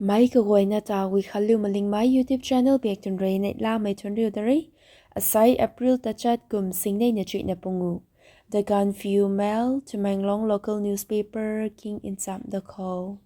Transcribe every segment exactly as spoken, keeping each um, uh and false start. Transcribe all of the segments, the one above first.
Mei kaguayna ta Guikhanliu Malingmei YouTube channel biak tun rui neihlamei thuanc riu da re. Asai April tachat kum singneina chuihna pungu. The Gaanphiu Mail, Tamenglong local newspaper king ncham da khou.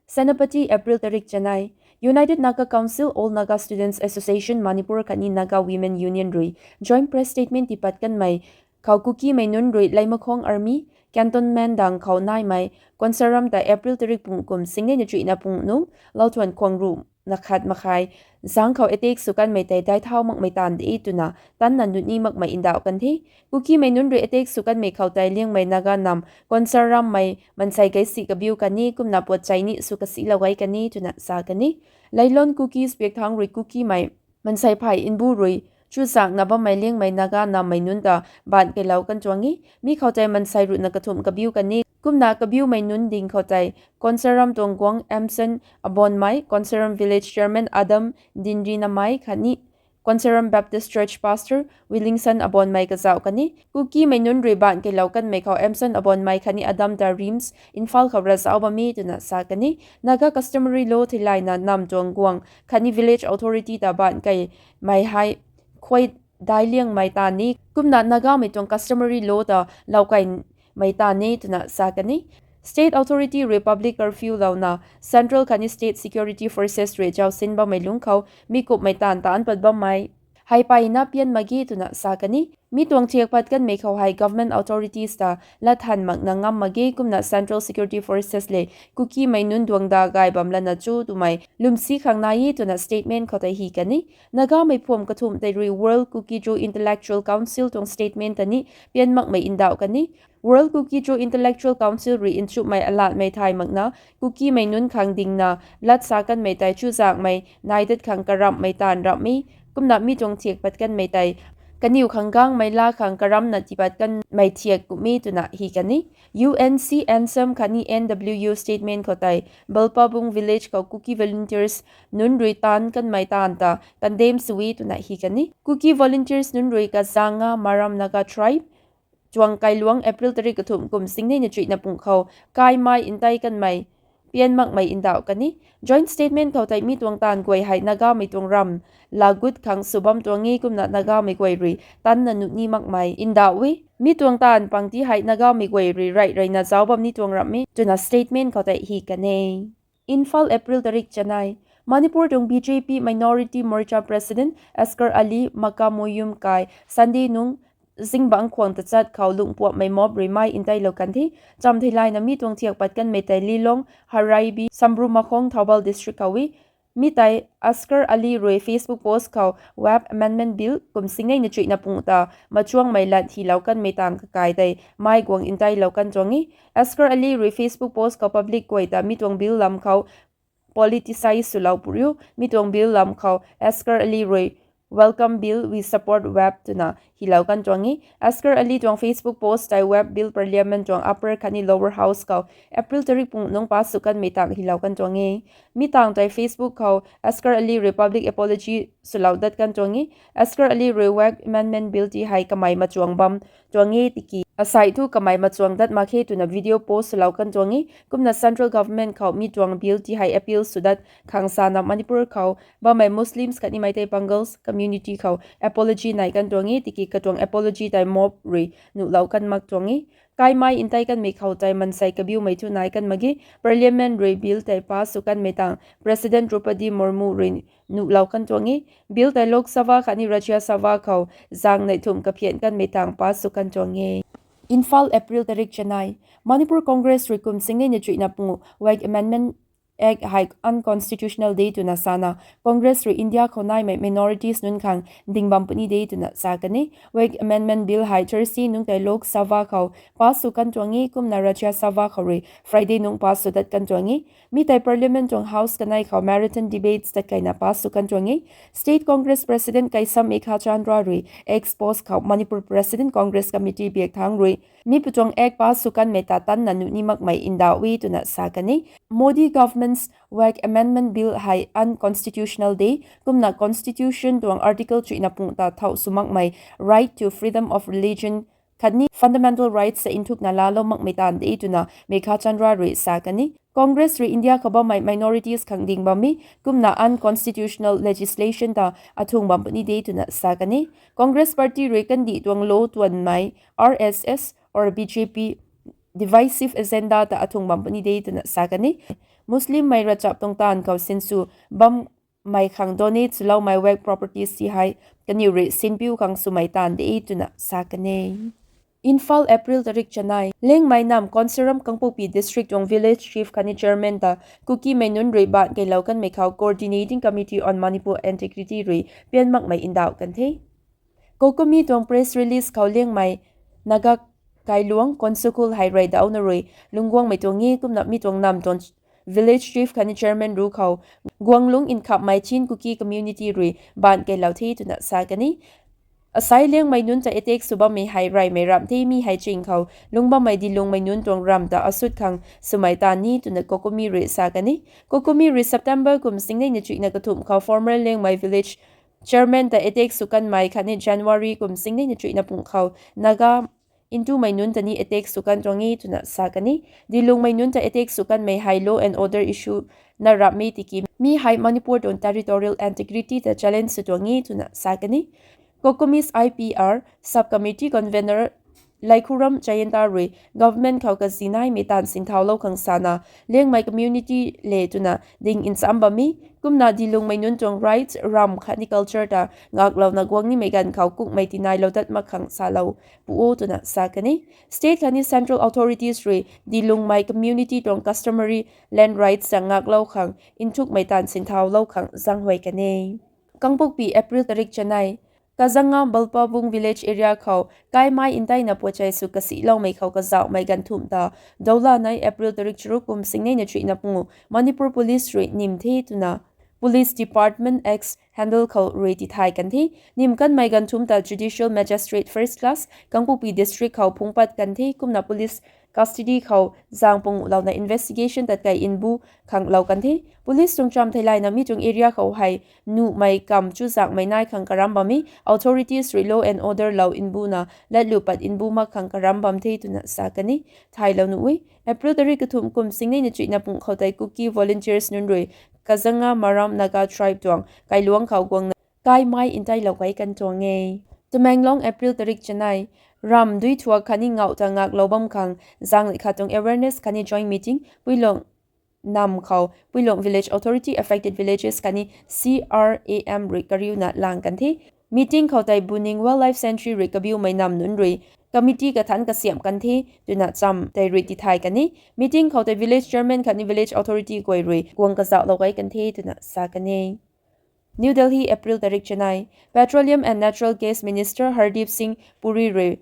Senapati, April tarik chanei. United Naga Council, All Naga Students Association Manipur khatni Naga Women Union rui joint press statement tipat kanmei khou Kukimei nunc rui Leimakhong Army Cantonment dang khou naimei Konsaram ta April tarik pung kum singneina chuihna pung nung lauthuan khwang ruh na khat makhai zang khou attack sw kanmei tei dai thau makmei taanv de twna tanna nuni makmei ndauh kan the. Kukimei nunc rui attack sw kanmei khou tei Liangmei Naga nam Konsarammei mansei gaisi kabiu kan e, kumna puat chai ni sw kasilou gay kan e twna sa kan e. Leilon Kukis biak thangc rui Kukimei mansei phey nbu rui chuzakna bammei Liangmei Naga nammei nunc ta baanc keilou kan tuang e. Mi khou tei mansei ruhna kathumh kabiu kan e, kumna kabiumei nunc ding khou tei Konsaram tuang guangc Emson Abonmei, Konsaram Village Chairman Adam Dinrinamei khatni Konsaram Baptist Church Pastor Willingson Abonmei kazauh kan e. Kukimei nunc rui baanc keilou kanmei khou Emson Abonmei khatni Adam ta RIMS Imphal khou ravzauh bam e twna sa kan e. Naga customary law theilayna nam tuang guangc khatni village authority ta baanc keimei hei khuay dai liangmei taanv e, kumna Nagamei tuang customary law ta loukaimei taanv e twna sa kan e. State authority rui public curfew louna central khatni state security forces rui zausin bammei lungc khou mi kumhmei taanv taanc pat bammei hei peyna pian mak ge twna sa kan e. Mi tuang thiak pat kanmei khou hei government authorities ta lat than makna ngam mak ge, kumna central security forces le Kukimei nunc duangda gay bam lana chu twmei lwmsi khang nai e twna statement khou tei hi kan e. Nagamei phuam kathumh tei rui World Kuki-Zo Intellectual Council tuang statement ta ni pian makmei ndauh kan e. World Kuki-Zo Intellectual Council rui nchumhmei alatmei thay makna Kukimei nunc khang dingna lat sa kanmei tei chuzakmei nai dat khang karamhmei taanv ramh e, kumna mi tuang thiak pat kanmei tei kaniw khang gangmei la khang karamna tipat kanmei thiak kum e twna hi kan e. U N C, ANSAM khatni N W U statement khou tei Balpabung village khou Kuki volunteers nunc rui taanc kanmei taanv ta condemn sw e twna hi kan e. Kuki volunteers nunc rui kazanga Maram Naga tribe tuang kailuangc April tarik kathumh kum singneina chuihna pung khou kaimei ntei kanmei pian makmei ndauh kan e. Joint statement khou tei mi tuang taanv guay hei Nagamei tuang ram lagut khang sw bam tuang e, kumna Nagamei guay rui tanna nuni makmei ndauh e. Mi tuang taanv pang ti hei Nagamei guay rui reih reihna zauc bam ni tuang ramh e twna statement khou tei hi kan e. Imphal, April tarik chanei. Manipur tuang B J P Minority Morcha President Asghar Ali Makamoyum kai Sunday nung zingbangc khwang tachat khou lungpuamhmei mob rui mei nteilou kan the. Chamtheilayna mi tuang thiak pat kanmei tei Lilong, Haraibi, Sambrumakhong, Thoubal District khou e. Mi tei Asghar Ali rui Facebook post khou Waqf Amendment Bill kum singneina chuihna pung ta machuangmei lat hilou kanmei tang kakai tei mei guang nteilou kan tuang e. Asghar Ali rui Facebook post khou public guay ta mi tuang bill lam khou politicize swlou puriu, mi tuang bill lam khou Asghar Ali rui Welcome Bill, we support Waqf twna hilou kan tuang e. Asghar Ali tuang Facebook post tei Waqf Bill Parliament tuang Upper khatni Lower House khou April tarik pung nung pass sw kanmei tang hilou kan tuang e. Mi tang tei Facebook khou Asghar Ali rui public apology swlou dat kan tuang e. Asghar Ali rui Waqf Amendment Bill ti hei kamei machuang bam tuang e tiki asei thu kamei machuang dat mak khe twna video post swlou kan tuang e. Kumna central government khou mi tuang bill ti hei appeal sw dat khang sana Manipur khou bammei Muslims khatni Meitei Pangals community khou apology nai kan tuang e tiki katuang apology tei mob rui nuhlou kan mak tuang e. Kaimei ntei kanmei khou tei mansei kabiumei thu nai kan mak ge. Parliament rui bill tei pass sw kanmei tang President Droupadi Murmu rui nuhlou kan tuang e. Bill tei Lok Sabha khatni Rajya Sabha khou zang neih thumh kaphian kanmei tang pass sw kan tuang e. Imphal, April tarik chanei. Manipur Congress rui kum singneina chuihna pungu Waqf Amendment Act hei unconstitutional de twna sana Congress rui India khou naimei minorities nunc khang ding bam puni de twna sa kan e. Waqf Amendment Bill hei Thursday nung tei Lok Sabha khou pass sw kan tuang e, kumna Rajya Sabha khou rui Friday nung pass sw dat kan tuang e. Mi tei Parliament tuang House kanei khou marathon debates tat kaina pass sw kan tuang e. State Congress President Keisham Meghachandra rui X post khou Manipur President Congress Committee biak thangc rui mi pu tuang Act pass sw kanmei ta tanna nuh ni makmei ndauh e twna sa kan e. Modi government's Waqf Amendment Bill hei unconstitutional de, kumna Constitution tuang article chuihna pung ta thau sw makmei right to freedom of religion khatni fundamental rights ta nthukna laalou makmei taanv de twna Meghachandra rui sa kan e. Congress rui India khou bammei minorities khang ding bam e, kumna unconstitutional legislation ta athung bam puni de twna sa kan e. Congress party rui kandih tuang law tuanmei R S S or B J P divisive agenda ta athung bam puni de twna sa kan e. Muslimmei ravchap tuang taanv khou sinsw bammei khang donate swloumei Waqf properties ti hei kaniw rui sinpiu khang swmei taanv de twna sa kan e. Imphal, April tarik chanei. Liangmei nam Konsaram, Kangpokpi district tuang village chief khatni chairman ta Kukimei nunc rui baanc keylou kanmei khou Coordinating Committee on Manipur Integrity rui pian makmei ndauh kan the. COCOMI tuang press release khou Liangmei Naga kailuangc Konsakhul hei rey dauna rui lungc guangmei tuang e, kumna mi tuang nam tuang village chief khatni chairman ruc khou guanglungc nkhapmei Chin Kuki community rui baanc keylou the twna sa kan e. Asei Liangmei nunc ta attack sw bammei hei reymei ramh the, mi hei ching khou lungc bammei Dilungmei nunc tuang ramv ta asut khang swmei taanv ni twna COCOMI rui sa kan e. COCOMI rui September kum singnei na chuihna kathumh khou former Liangmei village chairman ta attack sw kanmei khatni January kum singnei na chuihna pung khou Naga Intumei nunc ta ni attack sw kan tuang e twna sa kan e. Dilungmei nunc ta attack sw kanmei hei law and order issue na rapmei tiki mi hei Manipur tuang territorial integrity ta challenge sw tuang e twna sa kan e. COCOMI's I P R sub committee convener Laikhuram Jayanta rui government khou kazi naimei taanv sinthaulou khang sana Liangmei community le twna ding ncham bam e, kumna Dilungmei nunc tuang rights, ramv khatni culture ta ngaklouna guang nimei ganv khou kukmei tinailou dat mak khang salou pu o twna sa kan e. State khatni central authorities rui Dilungmei community tuang customary land rights ta ngaklou khang nthukmei taanv sinthaulou khang zaenghuay kan e. Kangpokpi, April tarik chanei. Kazanga Balpabung village area khou kaimei nteina puachei sw kasiloumei khou kazauhmei ganvthumh ta doulanei April tarik charuk kum singnei na chuihna pungu Manipur Police rui nim the twna Police Department X handle khou rui tithay kan the. Nim kanmei ganvthumh ta Judicial Magistrate First Class, Kangpokpi District khou phungpat kan the, kumna police custody khou zaeng pungulouna investigation tat kei nbu khang lou kan the. Police tuang cham theilayna mi tuang area khou hei nuhmei kam chuzaenghmei nai khang karam bam e, authorities rui law and order lou nbuna latlu pat nbu mak khang karam bam the twna sa kan e. Thaylou nuh e, April tarik kathumh kum singnei na chuihna pung khou tei Kuki volunteers nunc rui Kazanga Maram Naga tribe tuang kailuangc khou guangna kaimei nteilou kei kan tuang e. Tamenglong, April tarik chanei. Ramv dui thuak khatni ngauh ta ngaklou bam khang zaengnei khat tuang awareness khatni joint meeting Puilong nam khou Puilong Village Authority, affected villages khatni C R A M rui kariuna lang kan the. Meeting khou tei Buning Wildlife Sanctuary rui kabiumei nam nunc rui committee kathanc kasiamh kan the twna cham tei rui tithay kan e. Meeting khou tei village chairman khatni village authority guay rui guang kazauhlou kei kan the twna sa kan e. New Delhi, April tarik chanei. Petroleum and Natural Gas Minister Hardeep Singh Puri rui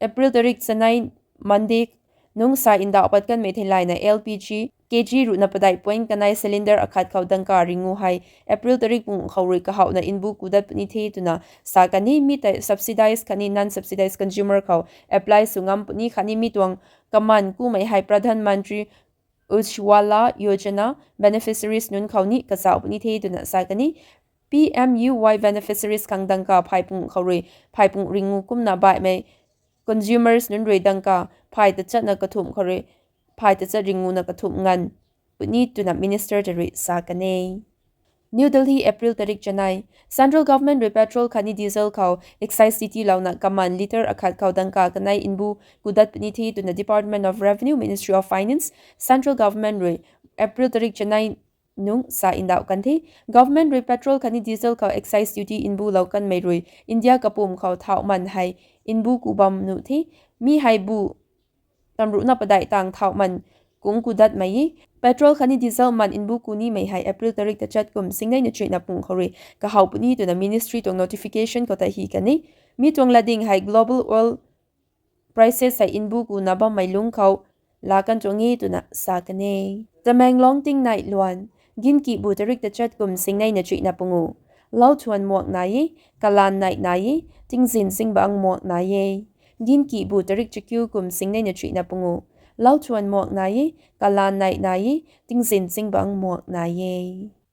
April tarik chanei, Monday nungc sa ndauh pat kanmei theilayna L P G K G ruhna padeih point kanei cylinder akhat khou dangka ringu hei April tarik pung khou rui kahouhna nbu kudat puni the twna sa kan e. Mi tei subsidized khatni non-subsidized consumer khou apply sw ngam puni khatni mi tuang kaman kumei hei Pradhan Mantri Ujjwala Yojana beneficiaries nunc khou ni kazauh puni the twna sa kan e. P M U Y beneficiaries khang dangka phey pung khou rui phey pung ringu kumna baihmei consumers nunc rui dangka phey tachatna kathumh khou rui phey tachat ringuna kathumh nganv puni twna minister ta rui sa kan e. New Delhi, April tarik chanei. Central Government rui petrol khatni diesel khou excise duty louna kaman litre akhat khou dangka kanei nbu kudat puni the twna Department of Revenue, Ministry of Finance, Central Government rui April tarik chanei nungc sa ndauh kan the. Government rui petrol khatni diesel khou excise duty nbulou kanmei rui India kapwm khou thauh man hei nbu ku bam nuh the. Mi hei bu tamruhna padeih tang thauh man kung kudatmei e. Petrol khatni diesel man nbu ku nimei hei April tarik tachat kum singnei na chuihna pung khou rui kahouh puni twna ministry tuang notification khou tei hi kan e. Mi tuang latding hei global oil prices hei nbu kuna bammei lungc khou laa kan tuang e twna sa kan e. Tamenglong tingnai luan. Ginki bu tarik tachat kum singnei na chuihna pungu. Lauthuan muak nai e, kalan nai nai e, tingzin zingbangc muak nai e. Ginki bu tarik chakiu kum singnei na chuihna pungu. Lauthuan muak nai e, kalan nai nai e, tingzin zingbangc muak nai e.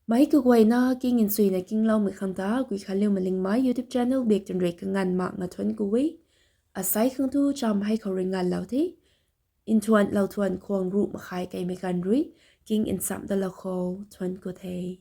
Meic kaguayna king nchuina kingloumei khang ta Guikhanliu Malingmei YouTube channel bak twn rui kanganv mak nga thuanc ku e. Asei khang tu cham hei khou rui nganvlou the. Nthuanlou thuan khwang ruh makhai keimei ganv rui king nchamh dalou khou thuan ku the.